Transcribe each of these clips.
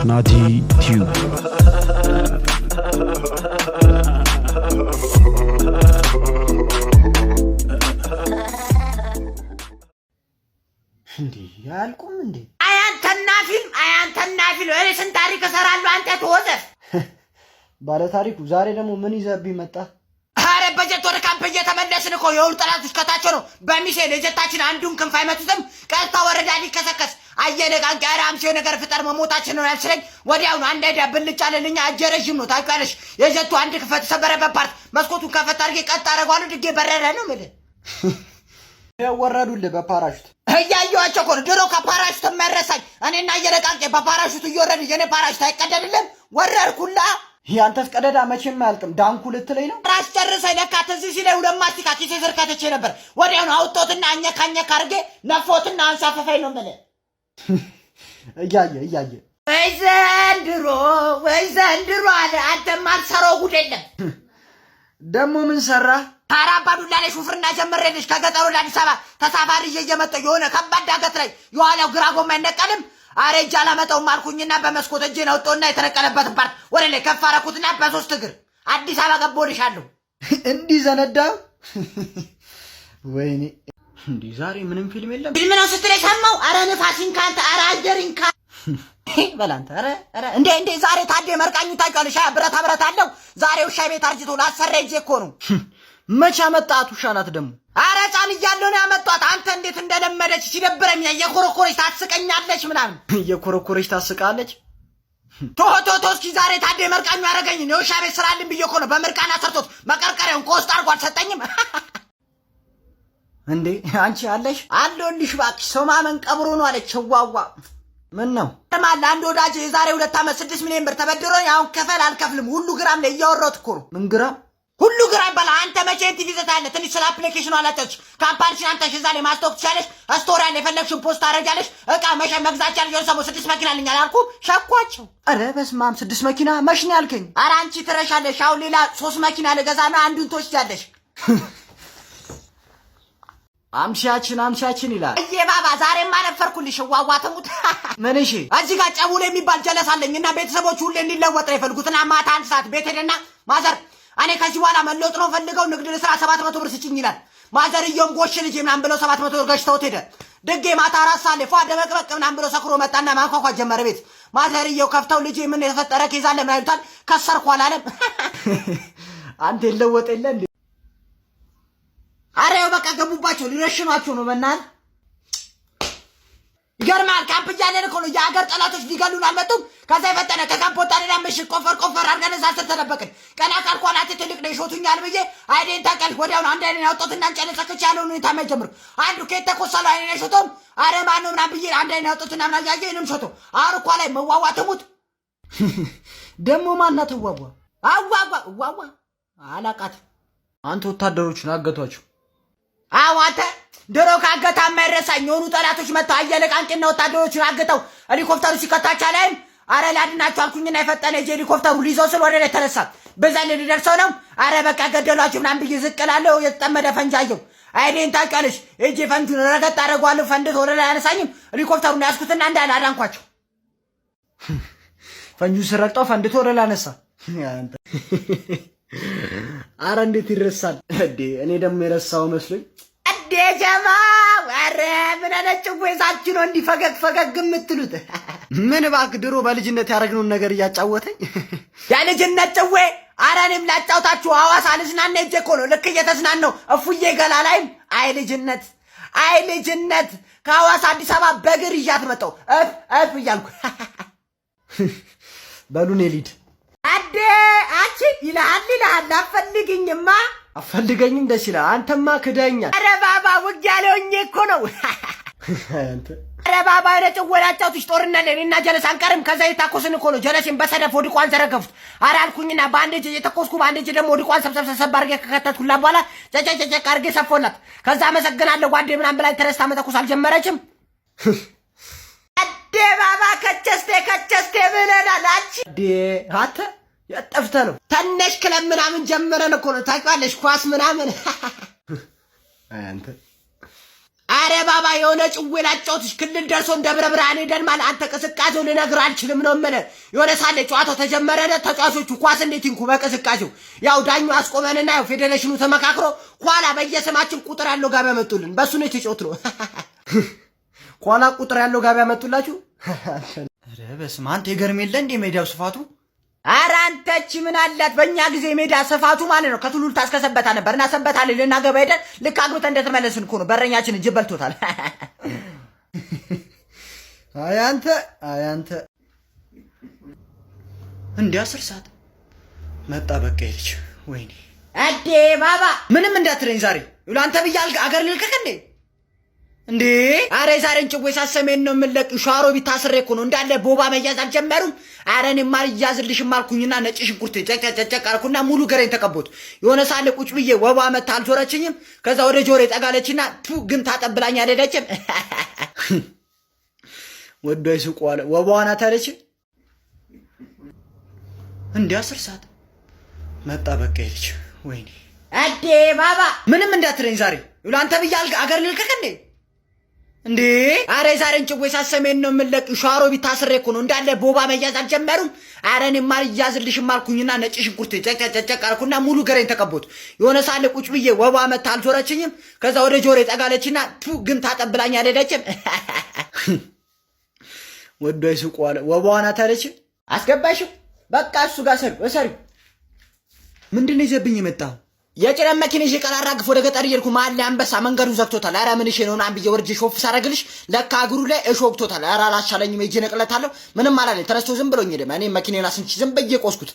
ናቲ ቲዩብ። እንዴ አያልቁም እንዴ? አያንተና ፊልም፣ አያንተና ፊልም፣ እኔ ስንት ታሪክ እሰራለሁ፣ አንተ ትወዘፍ። ባለ ታሪኩ ዛሬ ደግሞ ምን ይዘህብኝ መጣ? አረ በጀት ወደ ካምፕ እየተመለስን እኮ የሁሉ ጠላቶች ከታቸው ነው። በሚሳኤል የጀታችን አንዱን ክንፍ አይመቱትም። ቀጥታ ወረዳ ሊከሰከስ አየነቃንቂ። ኧረ አምሴው ነገር ፍጠር፣ መሞታችን ነው ያልችለኝ። ወዲያውኑ አንድ idea ብልጭ አለልኛ። እጀ ረዥም ነው ታውቂያለሽ። የጀቱ አንድ ክንፍ ተሰበረበት part መስኮቱን ከፈት አድርጌ ቀጥ አደረገዋለሁ። ድጌ በረረ ነው የምልህ። ያወረዱልህ በፓራሹት። እያየኋቸው እኮ ነው። ድሮ ከፓራሹት የማይረሳኝ እኔና አየነቃንቄ በፓራሹት እየወረድን የኔ ፓራሹት አይቀደድልም። ወረድኩላ። ያንተስ ቀደዳ መቼም አያልቅም። ዳንኩ ልትለኝ ነው? ራስ ጨርሰኝ። ለካ ትዝ ሲለኝ ሁለት ማስቲካ ኪሴ ስር ከተቼ ነበር። ወዲያውኑ አውጦትና አኘካ አኘካ አድርጌ ነፎትና አንሳፈፈኝ ነው የምልህ። እያየ እያየ። ወይ ዘንድሮ፣ ወይ ዘንድሮ አለ። አንተማ አልሰራው ጉድ የለም። ደግሞ ምን ሰራ? ኧረ አባዱላ ላይ ሹፍርና ጀምሬልሽ ከገጠሩ ለአዲስ አበባ ተሳፋሪ ይዤ እየመጣሁ የሆነ ከባድ ዳገት ላይ የኋላው ግራ ጎማ አይነቀልም። አረ እጅ አላመጣውም አልኩኝና በመስኮት እጄን አወጣሁና የተነቀለበትን part ወደ ላይ ከፍ አደረኩትና በሶስት እግር አዲስ አበባ ገባሁልሻለሁ። እንዲህ ዘነዳ። ወይኔ እንዲህ ዛሬ ምንም ፊልም የለም። ፊልም ነው ስትል የሰማው። አረ ንፋሲን ካንተ፣ አረ አየሪን ካ በላንተ። አረ አረ እንዴ እንዴ ዛሬ ታዴ መርቃኙ ታውቂዋለሽ? ብረታ ብረት አለው። ዛሬ ውሻ ቤት አርጅቶ ላሰራ ሂጅ እኮ ነው። መቼ አመጣት? ውሻ ናት ደግሞ። አረ ሕፃን እያለሁ ነው ያመጧት። አንተ እንዴት እንደለመደች ሲደብረኝ እየኮረኮረች ታስቀኛለች ምናምን። እየኮረኮረች ታስቃለች። ቶ ቶ ቶ እስኪ ዛሬ ታዴ መርቃኙ ያደረገኝ የውሻ ቤት ስራልን ብዬ እኮ ነው። በምርቃና ሰርቶት መቀርቀሪያውን ከውስጥ አድርጎ አልሰጠኝም። እንዴ አንቺ አለሽ? አለሁልሽ እባክሽ። ሰው ማመን ቀብሮ ነው አለች። ዋዋ። ምን ነው? ማለ አንድ ወዳጅ የዛሬ 2 ዓመት 6 ሚሊዮን ብር ተበድሮኝ አሁን ከፈል አልከፍልም ሁሉ ግራም ላይ እያወራሁት እኮ ነው። ምን ግራም? ሁሉ ግራ ይባላል። አንተ መቼ ቲቪ ዘታለህ? ትንሽ ስለ application ኑ አላጫዎች company ሽን አንተ እዛ ላይ ማስታወቅ ትችላለሽ። story ያለ የፈለግሽን post ታደርጊያለሽ። እቃ መሸ መግዛት ቻለሽ። የሆነ ሰሞን 6 መኪና አለኝ አላልኩም? ሸኳቸው። ኧረ በስመ አብ፣ 6 መኪና መች ነው ያልከኝ? ኧረ አንቺ ትረሻለሽ። አሁን ሌላ 3 መኪና ልገዛ ነው። አንዱን ትወስጃለሽ። አምሻችን አምሻችን ይላል። እዬ ባባ ዛሬማ ነፈርኩልሽ። እዋዋ ትሙት። ምን? እሺ። እዚህ ጋር ጨቡል የሚባል ጀለስ አለኝ እና ቤተሰቦች ሁሌ እንዲለወጥ ነው የፈልጉትና ማታ 1 ሰዓት ቤት ሄደና mother እኔ ከዚህ በኋላ መለወጥ ነው ፈልገው ንግድ ልስራ 700 ብር ስጭኝ ይላል። ማዘርየውም ጎሽ ልጅ ምናምን ብለው 700 ብር ገጭተውት ሄደ። ድጌ ማታ 4 ሰዓት ላይ ፏ ደመቅመቅ ምናምን ብሎ ሰክሮ መጣና ማንኳኳት ጀመረ ቤት። ማዘርየው ከፍተው ልጄ ምን የተፈጠረ case አለ ምናምን ይሉታል። ከሰርኩ አላለም። አንተ የለወጥ የለ እንዴ? ኧረ ይኸው በቃ ገቡባቸው፣ ሊረሽኗቸው ነው በእናትህ። ይገርማል። ካምፕ እያለን እኮ ነው የሀገር ጠላቶች ሊገሉን አልመጡም። ከዛ የፈጠነ ከካምፕ ወጣንና ምሽግ ቆፈር ቆፈር አድርገን እዛ ስር ተደበቅን። ቀና ካልኩ አናቴ ትልቅ ነው ይሾቱኛል ብዬ አይኔን ታውቂያለሽ። ወዲያውኑ አንድ አይኔን ያወጣሁትና እንጨት ሰክቼ ያለውን ሁኔታ ማየት አንዱ ከየት ተኮሳለሁ አይኔን የሾተውም አረ ማነው ምናምን ብዬ አንድ አይኔን ያወጣሁትና ምናምን እያየ እኔንም ሾተው። አሁን እኮ ላይ መዋዋ ትሙት። ደግሞ ማናት እዋዋ? አዋዋ እዋዋ አላቃትም። አንተ ወታደሮቹን አገቷቸው። አዎ አንተ ድሮ ካገታ የማይረሳኝ የሆኑ ጠላቶች መጥተው አየለ ቃንቄና ወታደሮችን አግተው ሄሊኮፕተሩ ሲከታቸው ላይም አረ ላድናቸው አልኩኝና የፈጠነ እጄ ሄሊኮፕተሩ ሊይዘው ስል ወደ ላይ ተነሳ። በዛ ላይ ሊደርሰው ነው። አረ በቃ ገደሏቸው ምናምን ብዬ ዝቅ እላለሁ። የተጠመደ ፈንጅ አየሁ። አይኔን ታውቂያለሽ። እጄ ፈንጁን ረገጥ አደርገዋለሁ። ፈንድቶ ወደ ላይ አያነሳኝም። ሄሊኮፕተሩን ያዝኩትና እንዳለ አዳንኳቸው። ፈንጁን ስረግጠው ፈንድቶ ወደ ላይ አነሳ። አረ እንዴት ይረሳል እንዴ! እኔ ደግሞ የረሳው መስሎኝ። እንዴ ጀማ፣ ኧረ ምን አይነት ጭዌ ይዛችሁ ነው እንዲህ ፈገግ ፈገግ የምትሉት? ምን እባክህ ድሮ በልጅነት ያደረግነውን ነገር እያጫወተኝ። የልጅነት ጭዌ። ኧረ እኔም ላጫውታችሁ። ሐዋሳ ልዝናና ሄጄ እኮ ነው። ልክ እየተዝናናሁ እፉዬ ገላ ላይም አይ ልጅነት፣ አይ ልጅነት፣ ከሐዋሳ አዲስ አበባ በእግር ይዣት መጣሁ እፍ እፍ እያልኩ። በሉ እኔ ልሂድ። አዴ አንቺ ይልሃል ይልሃል አትፈልግኝማ። አፈልገኝም ደስ ይላል። አንተማ ክደኛል። ኧረ ባባ ውጊያ ላይ ሆኜ እኮ ነው። ኧረ ባባ የሆነ ጭዌ ላጫውትሽ። ጦርነት ላይ እኔና ጀለስ አንቀርም። ከዛ የታኮስን እኮ ነው። ጀለሴን በሰደፍ ወድቋን ዘረገፉት። ኧረ አልኩኝና በአንድ እጅ እየተኮስኩ በአንድ እጅ ደግሞ ወድቋን ሰብሰብ ሰብሰብ አድርጌ ከከተትኩላት በኋላ ጨጨጨጨቅ አድርጌ ሰፎላት። ከዛ አመሰግናለሁ ጓዴ ምናምን ብላኝ ተነስታ መተኮስ አልጀመረችም። አዴ ባባ ከቸስቴ ከቸስቴ ብለናል። አንቺ እንዴ አንተ የጠፍተህ ነው? ተነሽ ክለብ ምናምን ጀምረን እኮ ነው ታውቂዋለሽ፣ ኳስ ምናምን። አይ አንተ። አረ ባባ የሆነ ጭዌ ላጫውትሽ። ክልል ደርሶ እንደ ደብረ ብርሃን ሄደን ማለት አንተ ቅስቃሴው ልነግርህ አልችልም ነው የምልህ። የሆነ ሳለ ጨዋታው ተጀመረ፣ ተጫዋቾቹ ኳስ እንዴት ይንኩ በቅስቃሴው። ያው ዳኙ አስቆመንና ያው ፌዴሬሽኑ ተመካክሮ ኋላ በየስማችን ቁጥር ያለው ጋቢ ያመጡልን። በሱ ነው የተጫወትነው። ኋላ ቁጥር ያለው ጋቢ ያመጡላችሁ? ኧረ በስመ አብ አንተ የገርም የለ እንዴ ሜዳው ስፋቱ? ኧረ አንተች ምን አላት? በእኛ ጊዜ ሜዳ ስፋቱ ማለት ነው ከቱሉልታ እስከ ሰበታ ነበር። እና ሰበታ ላይ ልናገባ ሄደን ልክ አግብተን እንደተመለስን እኮ ነው በረኛችን እጅ በልቶታል። አይ አንተ፣ አይ አንተ። እንዴ 10 ሰዓት መጣ። በቃ ይልች ወይኔ። አዴ ባባ ምንም እንዳትለኝ ዛሬ አንተ ብዬ አገር ልልቀቅ እንዴ? እንዴ አረ የዛሬን ጭዌ ሳሰሜን ነው የምንለቅ። ሸዋሮ ቢታስሬ እኮ ነው እንዳለ ቦባ መያዝ አልጀመሩም። አረ እኔማ አልያዝልሽም አልኩኝና ነጭ ሽንኩርት ጨቅጨቅጨቅ አልኩና ሙሉ ገረኝ ተቀቦት። የሆነ ሳለ ቁጭ ብዬ ወባ መታ አልዞረችኝም። ከዛ ወደ ጆሬ ጠጋለችና ቱ ግን ታጠብላኝ አልሄደችም። ወዶ ይስቁ አለ። ወባዋ ናት አለች። እንዴ 10 ሰዓት መጣ። በቃ ይልች ወይኔ። አዴ ባባ ምንም እንዳትለኝ ዛሬ አንተ ብዬ አገር ልልቀቅ እንዴ? እንዴ አረ የዛሬን ጭዌ ሳሰሜን ነው የምንለቅ። ሸዋሮ ቢታስሬ እኮ ነው እንዳለ ቦባ መያዝ አልጀመሩም። አረ እኔማ አልያዝልሽም አልኩኝና ነጭ ሽንኩርት ጨቅጨቅጨቅ አልኩና ሙሉ ገረኝ ተቀቦት። የሆነ ሳለ ቁጭ ብዬ ወባ መታ አልዞረችኝም። ከዛ ወደ ጆሬ ጠጋለችና ቱ ግን ታጠብላኝ አልሄደችም። ወዶ ይስቁ አለ። ወባዋ ናት አለች። አስገባሽው በቃ እሱ ጋር ሰሪው እሰሪው። ምንድን ነው ይዘብኝ የመጣው? የጭነት መኪና ይዤ ቀን አራግፍ ወደ ገጠር እየሄድኩ መሀል ላይ አንበሳ መንገዱን ዘግቶታል። ኧረ ምን እሺ ነው ምናምን ብዬ ወርጄ ሾፍ ሳረግልሽ ለካ እግሩ ላይ እሾህ ወግቶታል። ኧረ አላሻለኝም፣ ሂጅ እነቅለታለሁ። ምንም አላለኝ። ተነስቶ ዝም ብሎኝ ሄደ። እኔ መኪናዬን አስንቼ ዝም ብዬ ቆስኩት።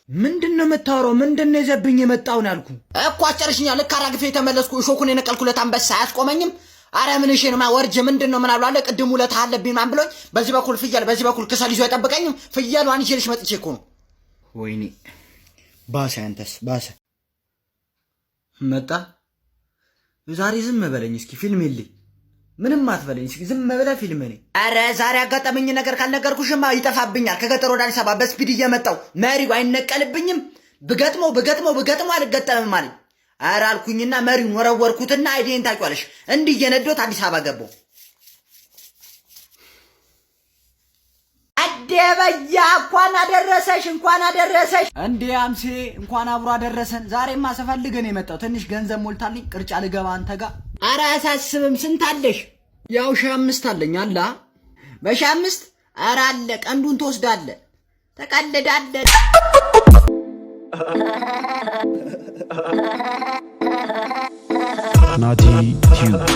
ምንድን ነው የምታወራው? ምንድን ነው ይዘብኝ የመጣው ነው ያልኩህ እኮ። አስጨርሽኛ። ልክ አራግፌ የተመለስኩ እሾኩን የነቀልኩለት አንበሳ አያስቆመኝም። አረ ምን እሺ ነው ወርጄ ምንድን ነው ምናምን አለ። ቅድም ውለታ አለብኝ ምናምን ብሎኝ በዚህ በኩል ፍየል በዚህ በኩል ክሰል ይዞ አይጠብቀኝም። ፍየሏን ይዤልሽ መጥቼ እኮ ነው። ወይኔ ባሰ፣ አንተስ ባሰ። መጣ ዛሬ ዝም በለኝ እስኪ ፊልም የለኝ ምንም አትበለኝ እስኪ ዝም ብለህ ፊልም እኔ። አረ ዛሬ ያጋጠመኝ ነገር ካልነገርኩሽማ ይጠፋብኛል። ከገጠር ወደ አዲስ አበባ በ speed እየመጣው መሪው አይነቀልብኝም። ብገጥመው ብገጥመው ብገጥመው አልገጠምም አለኝ። አረ አልኩኝና መሪውን ወረወርኩትና አይዴን ታውቂዋለሽ፣ እንዲህ እየነዶት አዲስ አበባ ገባሁ። አደበያ እንኳን አደረሰሽ፣ እንኳን አደረሰሽ። እንዴ አምሴ እንኳን አብሮ አደረሰን። ዛሬማ ስፈልግህ ነው የመጣው። ትንሽ ገንዘብ ሞልታልኝ ቅርጫ ልገባ አንተ ጋር። አረ አያሳስብም። ስንት አለሽ? ያው 1005 አለኝ አላ በ1005? አረ አለ፣ ቀንዱን ትወስዳለህ፣ ተቀልዳለህ። ናቲ ቲዩብ።